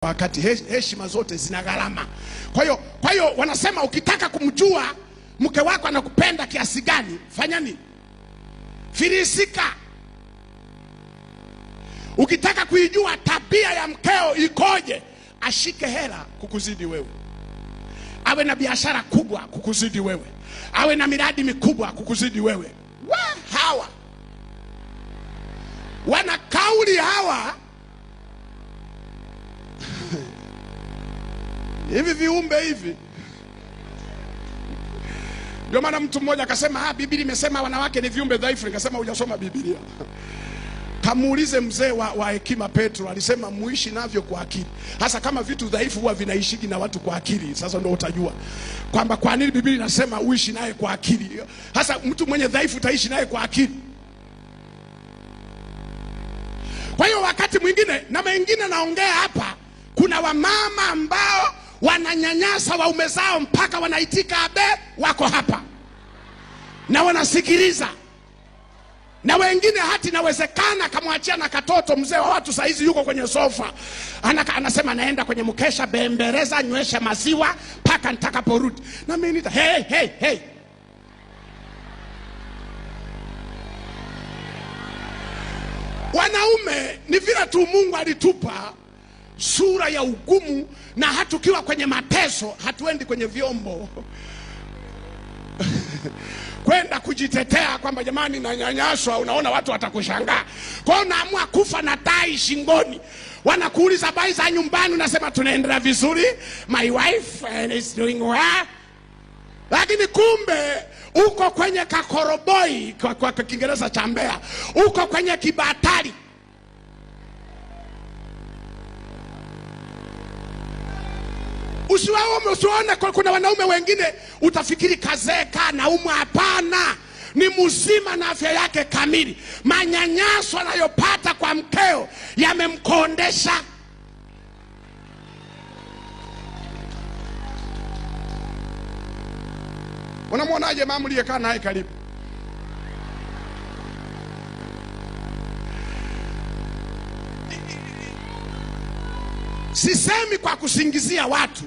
Wakati heshima zote zina gharama. Kwa hiyo wanasema ukitaka kumjua mke wako anakupenda kiasi gani, fanya nini? Filisika. Ukitaka kuijua tabia ya mkeo ikoje, ashike hela kukuzidi wewe, awe na biashara kubwa kukuzidi wewe, awe na miradi mikubwa kukuzidi wewe. Hawa wana kauli hawa hivi viumbe hivi. Ndio maana mtu mmoja akasema, Biblia imesema wanawake ni viumbe dhaifu. Nikasema hujasoma Biblia. Kamuulize mzee wa hekima Petro, alisema muishi navyo kwa akili. Hasa kama vitu dhaifu huwa vinaishiki na watu kwa akili, sasa ndio utajua kwamba kwa nini Biblia inasema uishi naye kwa akili. Hasa mtu mwenye dhaifu utaishi naye kwa akili. Kwa hiyo wakati mwingine na mengine naongea hapa, kuna wamama ambao wananyanyasa waume zao mpaka wanaitika abe, wako hapa na wanasikiliza. Na wengine hata inawezekana kamwachia na katoto, mzee wa watu saizi yuko kwenye sofa. Anasema naenda kwenye mkesha, bembeleza, nywesha maziwa mpaka nitakaporudi. Na mimi nita hey hey hey. Wanaume ni vile tu Mungu alitupa sura ya ugumu, na hatukiwa kwenye mateso hatuendi kwenye vyombo kwenda kujitetea kwamba jamani nanyanyaswa. Unaona watu watakushangaa. Kwa hiyo naamua kufa na tai shingoni. Wanakuuliza habari za nyumbani, unasema tunaendelea vizuri, my wife is doing well. Lakini kumbe uko kwenye kakoroboi, kwa Kiingereza cha Mbeya, uko kwenye kibatari. Usiwaone kuna wanaume wengine utafikiri kazeeka naumwa. Hapana, ni mzima na afya yake kamili. Manyanyaso anayopata kwa mkeo yamemkondesha. Unamwonaje mama uliyekaa naye karibu? Sisemi kwa kusingizia watu,